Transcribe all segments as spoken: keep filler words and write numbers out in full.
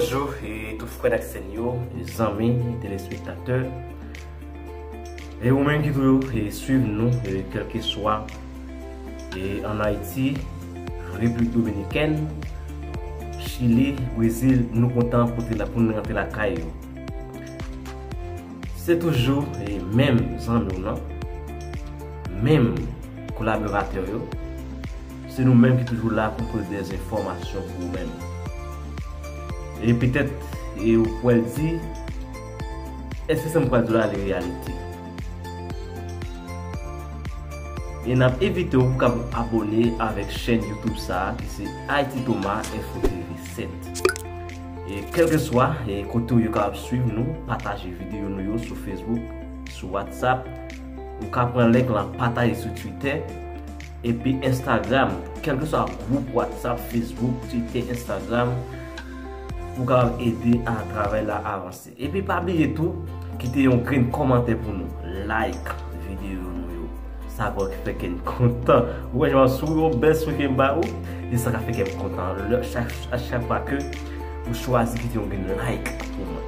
Bonjou, e tout frè ak sè n yo, e zanmi, telespektatè. E ou menm ki toujou, e swiv nou, e kèlkeswa, e ann Ayiti, Repiblik Dominikèn, Chili, Brezil, nou kontan pou te la, pou nou rantre lakay yo. Se toujou, e, menm zanmi w nan, menm kolaboratè yo, se nou menm ki toujou la pou pote de enfòmasyon pou ou menm. E petèt, e ou pral di, èske sa m pral di w la li reyalite? E n ap envite w pou w kapab abòne avèk chèn YouTube sa a, ki se Haïti Thomas Info T V sèt. E kèlkeswa, e kote w ye, w kapab swiv nou, pataje videyo nou yo sou Facebook, sou WhatsApp. Ou ka pran link lan, pataje sou Twitter, epi Instagram. Kèlkeswa gwoup WhatsApp, Facebook, Twitter, Instagram, ou kapab ede a travay la avanse. Epi pa bliye tou, kite yon grenn kòmantè pou nou. Like videyo nou yo. Sa va fè kè n kontan. Ou wè jan m ap souri, yon bèl souri ke m ba ou. E sa ka fè kè m kontan. Lè, chak, a chak fwa ke ou chwazi kite yon grenn like pou mwen.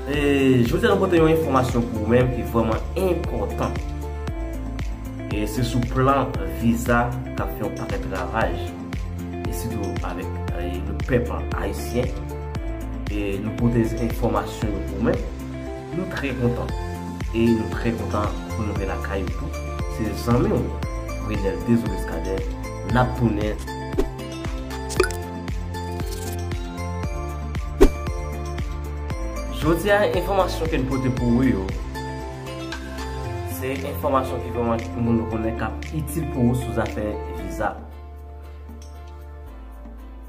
E jodi a nou pote yon enfòmasyon pou ou menm ki vrèman enpòtan. E se sou plan viza k ap fè yon pakèt ravaj. E sitou avèk, e, nou pèp ayisyen. E nou pote enfòmasyon yo pou ou menm. Nou trè kontan. E nou trè kontan pou nou vin lakay ou tou. Se zanmi w, Renel Désolé Escadel. N ap tounen. Jodi a, enfòmasyon ke n pote pou ou yo, se enfòmasyon ki vrèman pou moun yo konnen k ap itil pou ou sou zafè viza.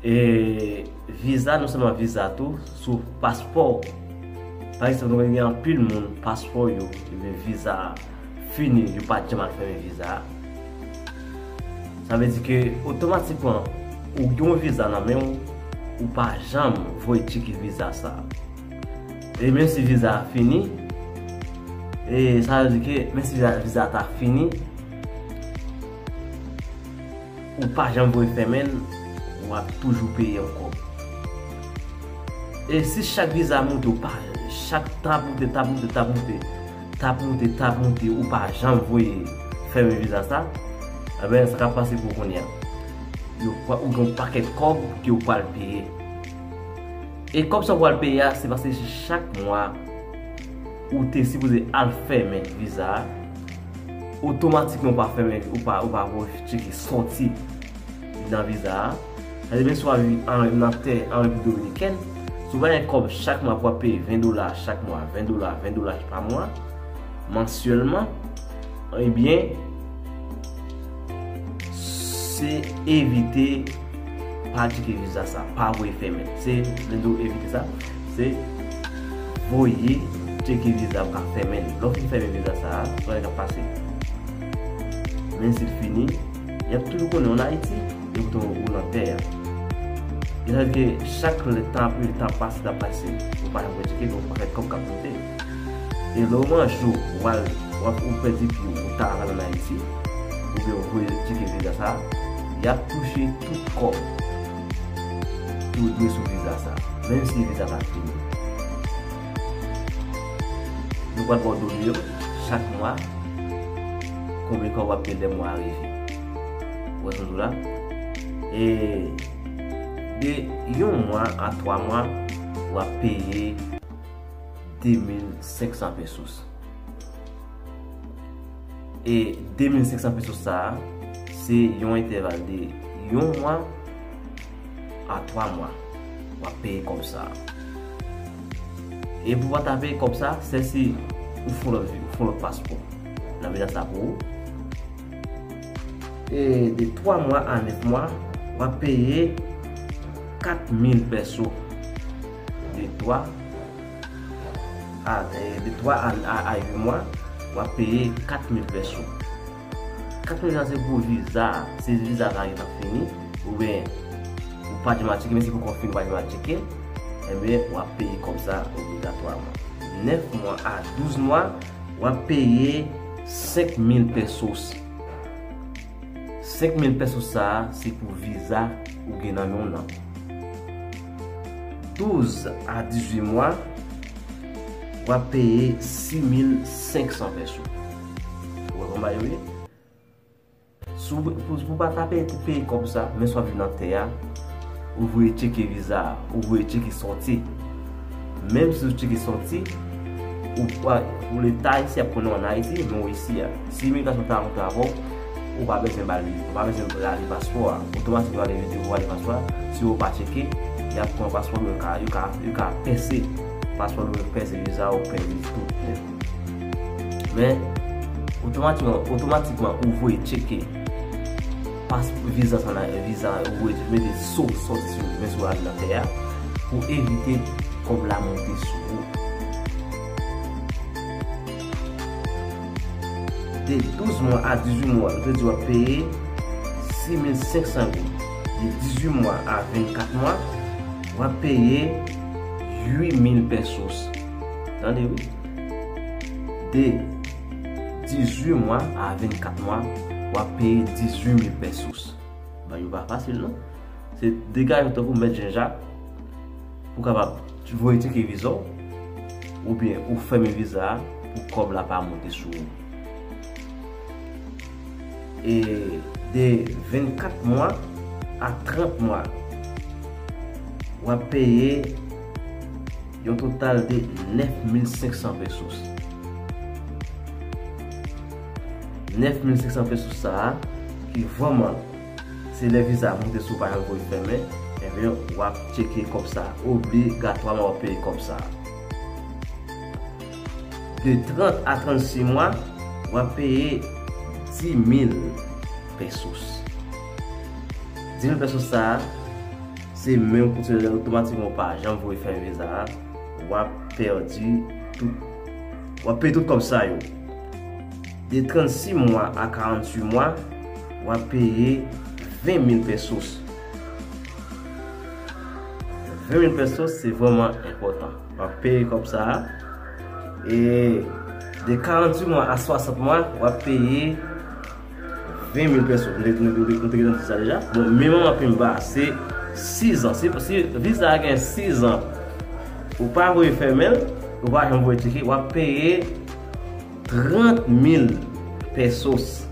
E viza, non sèlman viza tou, sou paspò. Pa egzanp, nou gen anpil moun, paspò yo, ebyen viza a fini, yo pa t janm al fèmen viza a. Sa vle di ke otomatikman, ou gen yon viza nan men w, ou pa janm voye tcheke viza sa a. E menm si viza a fini, e sa vle di ke menm si viza, viza a ta fini, ou pa janm voye fèmen l, w ap toujou peye yon kòb. E si chak viza moute, ou pa, chak t ap moute, t ap moute, t ap moute, t ap moute, t ap moute, ou pa janm voye fèmen viza sa, enben, sa k ap pase pou ou kounye a? Yo, ou gen yon pakèt kòb ke ou pral peye. E kòb sa ou pral peye a, se paske chak mwa, ou te sipoze al fèmen viza a, otomatikman ou pa fèmen, ou pa, ou pa voye tcheke sòti nan viza a. Sa vle di menm si w ap viv an, nan tè an Repiblik Dominikèn, si w pa gen kòb chak mwa pou w ap peye ven dola chak mwa, ven dola, ven dola pa mwa, mansyèlman, ebyen, se evite pa tcheke viza sa, pa voye fèmen. Se, lè nou evite sa, se voye tcheke viza pou ka fèmen. Lè w fin fèmen viza sa, sa k ap pase? Menm si l fini, y ap toujou konnen w ann Ayiti, e poutan ou nan tè a. E sa vle di ke chak lè tan ap rive, tan ap pase, tan ap pase, ou pa janm voye tcheke, gen yon pakèt kòb k ap moute. E lè w manje w, w al, w ap, ou pèdi pye w, ou ta al ann Ayiti, oubyen w voye tcheke viza sa, y ap touche tout kòb ki w dwe sou viza sa, menm si viza pa fini. Nou pral ba w done yo chak mwa, konbyen kòb w ap peye lè mwa a rive. Ou wè sa m di w la? E de yon mwa a twa mwa, w ap peye de mil senk san pesos. E de mil senk san pesos sa a, se yon entèval de yon mwa a twa mwa. W ap peye kòb sa a. E pou w pa ta peye kòb sa, se si ou fè yon lòt vi, ou fè yon lòt paspò. N ap vin sa pou ou. E de twa mwa a nèf mwa, w ap peye kat mil pèso. De twa a, e, de twa a, a, a uit mwa, w ap peye kat mil pèso. Kat mil sa se pou viza a. Si viza sa gentan fini, oubyen ou pa janm al tcheke, menm si poko fini, ou pa janm al tcheke, enben, w ap peye kòb sa obligatwaman. Nèf mwa a douz mwa, w ap peye senk mil pesos. Senk mil pesos sa a, se pou viza ou gen nan men w nan. douz a dizuit mwa, w ap peye sis mil senk san peso. Ou wè kòman bagay yo ye? Si w, pou, pou w pa ka peye, peye kòb sa, men si w ap viv nan tè a, ou voye tcheke viza a, ou voye tcheke sòti. Menm si w tcheke sòti, ou pa, pou Leta isi ap konnen w ann Ayiti, men w isi a. Si imigrasyon ta rankontre avè w, ou pa bezwen ba l, ou pa bezwen rale paspò a. Otomatikman, lè yo rale paspò a, si w pa tcheke, y ap pran paspò, yo ka, yo ka, yo ka pèse paspò, yo pèse viza, ou pèdi tout nèt. Men, otomatikman, otomatikman, ou voye tcheke pas viza sa nan viza, ou voye mete so sòti sou men sou lavi nan tè a pou evite kòb la monte sou ou. De douz mwa a dizuit mwa, nou te di w ap peye sis mil senk san goud. De dizuit mwa a vennkat mwa, w ap peye uit mil pesos. Tande wi. De dizuit mwa a vennkat mwa, w ap peye dizuit mil pesos. Bagay yo pa fasil non. Se degaje w tankou mèt Jan Jak pou w kapab voye tcheke viza w, oubyen ou fèmen viza a pou kòb la pa monte sou ou. E de vennkat mwa a trant mwa, w ap peye yon total de nèf mil senk san pesos. Nèf mil senk san pesos sa a, ki vrèman, se lè viza a monte sou ou pa janm voye fèmen, ebyen, w ap tcheke kòb sa a. Obligatwaman, w ap peye kòb sa a. De trant a trannsis mwa, w ap peye dis mil pesos. Dis mil pesos sa a, se menm kote otomatikman w pa janm voye fèmen viza a, w ap pèdi tout, w ap peye tout kòb sa yo. De trannsis mwa a karanntuit mwa, w ap peye ven mil pesos. Ven mil pesos, se vrèman enpòtan. W ap peye kòb sa a. E de karanntuit mwa a swasant mwa, w ap peye ven mil pesos. Nou te, nou te, nou te gentan di sa deja. Bon, minimòm a PIMBA, se sis an. Si, si viza a gen sis an, ou pa voye fèmen l, ou pa janm voye tcheke, w ap peye trant mil pesos.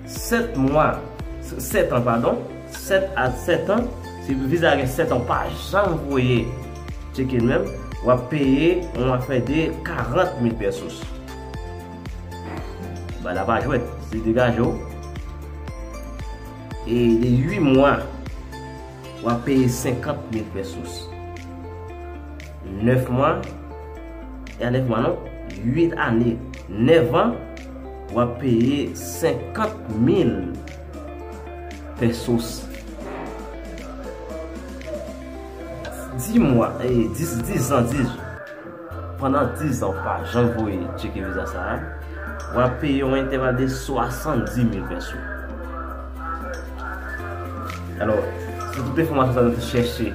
Sèt mwa, sèt an, padon, sèt a sèt an, si viza a gen sèt an, pa janm voye tcheke l menm, w ap peye yon afè de karant mil pesos. Bagay la pa jwèt, se degaje w. E de uit mwa, w ap peye senkant mil pesos. Nèf mwa, e a nèf mwa non, uit ane, nèf an, w ap peye senkant mil pesos. Dis mwa, e dis, dis an, dis, pandan dis an, w pa janm voye tcheke viza sa a, w ap peye yon entèval de swasanndis mil pesos. Alò, se tout enfòmasyon sa nou te chèche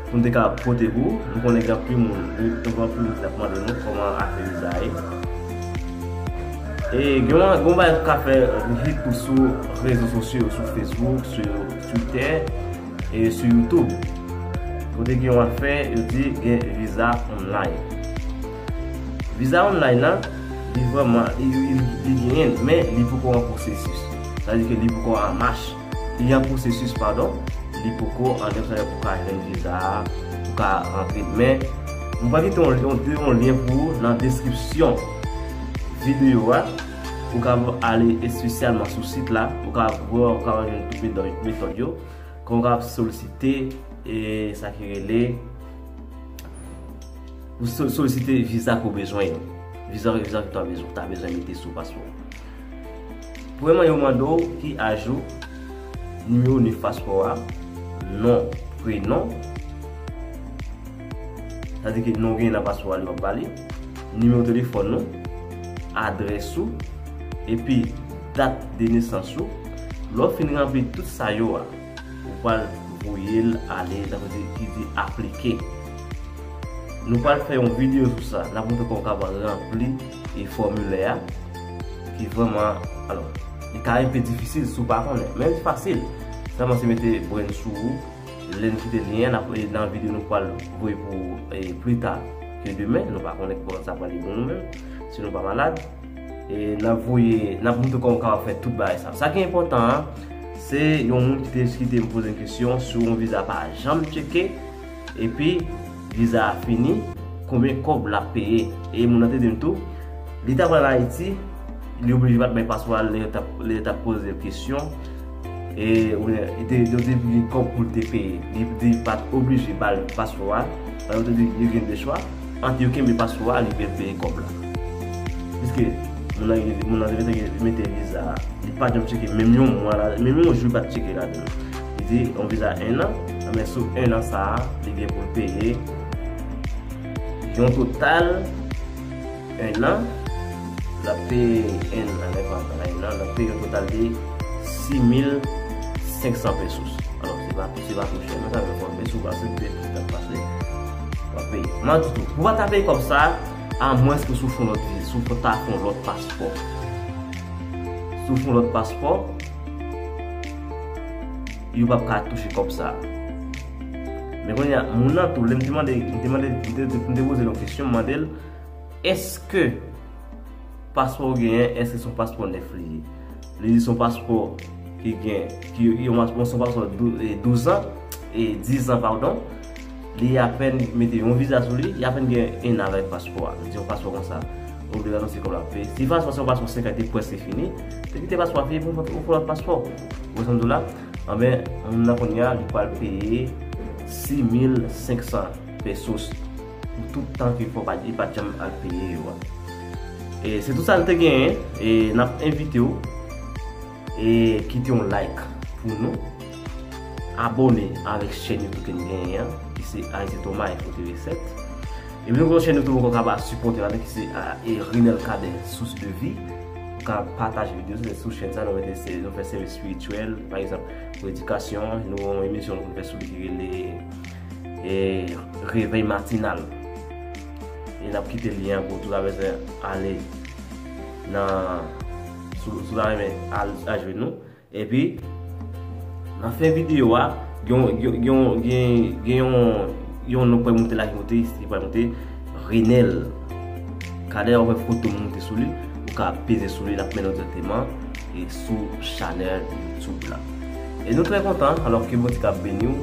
pou nou te ka pote pou ou. Nou konnen gen anpil moun, nou, nou gen anpil moun ki t ap mande nou kòman afè viza a ye. E gen yon, gen yon bagay nou ka fè hit tou sou rezo sosyo, sou Facebook, sou Twitter, e sou YouTube. Kote gen yon afè, yo di gen viza online. Viza online nan, li vrèman, li, li, li genyen, men li poko an pwosesis. Sa vle di ke li poko an mach. Li an pwosesis, padon. Li poko an dèp sa pou ka jwenn viza a, pou ka rantre. Men, mwen pral kite yon, yon, yon lyen pou ou nan deskripsyon videyo a. Ou ka ale espesyalman sou sit la, ou ka wè, ou ka jwenn tout metòd, metòd yo. Kon w ap solisite, e, sa ki rele, ou so-, solisite viza ke w bezwen yo. Viza, viza ke w ta bezwen, ta bezwen mete sou paspò. Premyèman, yo mande w ki aj ou, nimewo nèf paspò a, non, prenon. Sa di ke non w genyen nan paspò a, li w ap ba li. Nimewo telefòn ou, adrès ou, epi dat de nesans ou. Lè w fin ranpli tout sa yo a, ou pral voye l ale nan kote ki di aplike. Nou pral fè yon videyo sou sa. N ap montre kòman w kapab ranpli e fòmilè a, ki vrèman, alò, li ka enpe difisil si w pa konnen. Men li fasil. Sèlman se mete brenn sou ou, Lè n kite lyen an, n ap, e, nan videyo nou pral voye pou, e, pli ta ke demen. Nou pa konnen kòman sa pral ye pou nou menm, si nou pa malad. E n ap voye, n ap montre kòman w kapab fè tout bagay sa. Sa ki enpòtan an, se yon moun ki te, ki te poze m kesyon sou yon viza pa janm tcheke, epi viza a fini, konbyen kòb l ap peye. E moun nan te di m tou, li t ap al Ayiti, li oblije pa t bay paspò a lè yo t ap, lè yo t ap poze l kesyon. E, oubyen, li te, yo te gen kòb pou l te peye. Li, li pa t oblije ba l paspò a. Paske yo te di, yo gen de chwa. Ant yo kenbe paspò a, li byen peye kòb la. Piske moun nan, moun nan te mete, mete viza a, li pa t janm tcheke, menm yon mwa la, menm yon jou li pa t tcheke ladan l. Li di, yon viza en an, men sou en an sa a, li gen pou l peye yon total en an, l ap peye en an, en an, l ap peye yon total de sis mil senk san pesos. Alò, se pa, se pa twò chè, men sa vle fò, men si w pase, w peye, si w pase, w ap peye. Mwen di tou, pou w pa ta peye kòb sa, amwens ke si w fè yon lòt viza, si w ta fè yon lòt paspò. Si w fè yon lòt paspò, yo p ap ka touche kòb sa. Men kounye a, moun nan tou, lè m te mande, m te mande, m te, m te poze l yon kesyon, m mande l, èske paspò ou genyen, èske se yon paspò nèf li ye? Li di se yon paspò ki gen, ki, yon, se yon paspò dou-, e, douz an, e diz an, padon. Li apèn mete yon viza sou li, li apèn gen en an avèk paspò a. Li di yon paspò konsa, obligasyon se kòb l ap peye. Si paspò se yon paspò senk an, te prèske fini, te kite paspò a fini pou w fè lòt paspò. Ou konprann sa m di w la? Anben, moun nan kounye a, li pral peye sis mil senk san pesos pou tout tan ke fò pa, li pa t janm al peye yo a. E se tout sa n te genyen, e n ap envite w, e kite yon like pou nou, abòne avèk chèn YouTube ke n genyen an, ki se Haïti Thomas Info T V sept. Epi nou gen yon chèn YouTube ankò k ap sipòte la, ki se, a, e Renel Cadet, Source de Vie. Ou ka pataje videyo, se sou chèn sa, nou mete, se, nou fè sèvis espirityèl, pa egzanp, pou edikasyon, nou gen yon emisyon nou fè sou li ki rele, e, Réveil Matinal. E n ap kite lyen an pou w tou ta bezwen ale nan, si w, si w ta renmen al, al jwenn nou. Epi, nan fen videyo a, gen, gen, gen, gen, gen yon, yon non pral monte la ki monte, ki pral monte, Renel. Kadè w ap wè foto m monte sou li, ou ka peze sou li, l ap mennen w dirèkteman, e, sou chanèl YouTube la. E nou trè kontan, alò ke Bondye ka beni w,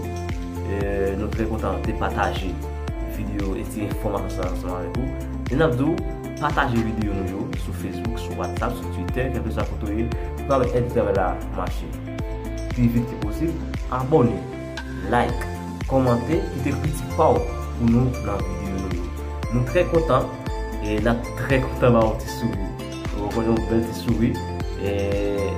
e, nou trè kontan te pataje videyo e ti enfòmasyon sa ansanm avèk ou. E n ap di w, pataje videyo nou yo sou Facebook, sou WhatsApp, sou Twitter, kèlkeswa kote w ye, pou travay èd travay la mache pi vit ke posib. Abòne, like, kòmante, kite kritik pa w pou nou nan videyo nou yo. Nou trè kontan, e n ap trè kontan ba w yon ti souri. Ou konprann, yon bèl ti souri, e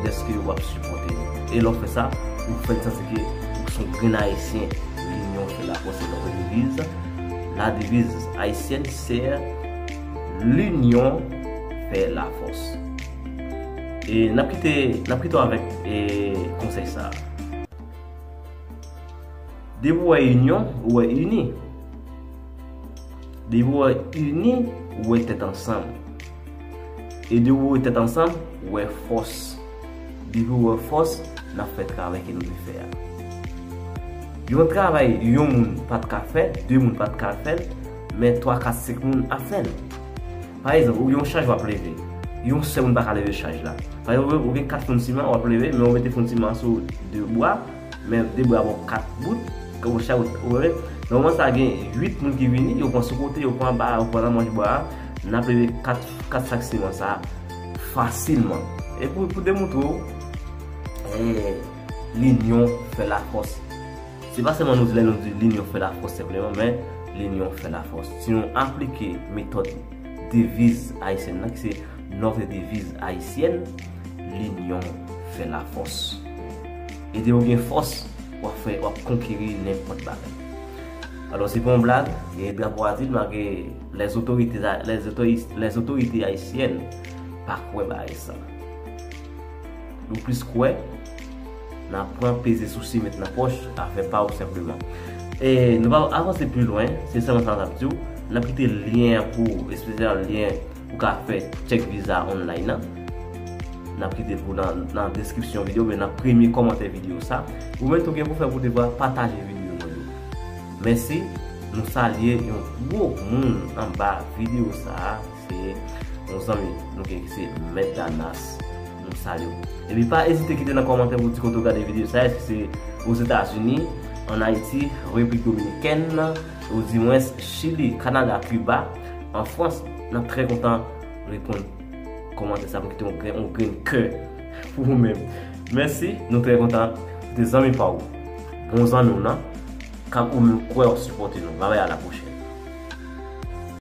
dèske w ap sipòte nou. E lè w fè sa, ou fè n santi ke ou se yon grenn Ayisyen. L'union fait la force, se notre devise. La devise haïtienne, c'est l'union fait la force. E n ap kite, n ap kite w avèk, e, konsèy sa a. Depi w wè inyon, ou wè ini. Depi w wè ini, ou wè tèt ansanm. E depi w wè tèt ansanm, ou wè fòs. Depi w wè fòs, n ap fè travay ke nou vle fè a. Yon travay, yon moun pa t ka fè, de moun pa t ka fè l, men twa, kat, senk moun ap fè l. Pa egzanp, ou gen yon chaj w ap leve. Yon sèl moun pa ka leve chaj la. Pa egzanp, ou gen kat foun siman w ap leve, men ou mete foun siman an sou de bra, men de bra ba w kat bout, ou chaj ou, ou leve. Nan moman sa a, gen uit moun ki vini, yo pran sou kote, yo pran anba, yo pran nan manch bra a, n ap leve kat, kat sak siman sa a fasilman. E pou, pou demontre w, e, linyon fè lafòs. Se pa sèlman nou di lè nou di linyon fè lafòs senpleman, men linyon fè lafòs. Si nou aplike metòd deviz ayisyèn nan, ki se notre devise haïtienne, l'union fait la force. E depi w gen fòs, w ap fè, w ap konkeri nenpòt bagay. Alò, se pa yon blag, gen drapo a di l make les autorités, les autorités, les autorités haïtiennes pa kwè bagay sa. Nou plis kwè nan pran peze sousi met nan pòch, afè pa w senpleman. E nou pa avanse pi lwen, se sèlman sa n ap di w. N ap kite lyen an pou w, espesyal lyen ou ka fè tchèk viza online nan. N ap kite pou nan, nan deskripsyon videyo, oubyen nan premye kòmantè videyo sa. Ou menm tou gen pou fè pou devwa pataje videyo nou Mèsi, nou salye yon gwo moun anba videyo sa a. Se yon zanmi nou gen ki se Mèt Danas. Nou salye w. Epi pa ezite kite nan kòmantè pou di kote w gade videyo sa a. Èske se Ozetazini, ann Ayiti, Repiblik Dominikèn, ou di mwens Chili, Kanada, Kiba, an Frans? N ap trè kontan reponn kòmantè sa pou kite yon grenn, yon grenn kè pou ou menm. Mèsi, nou trè kontan de zanmi pa ou. Bon zanmi w nan, k ap ou menm kwè w sipòte nou. Babay, a la pwochèn.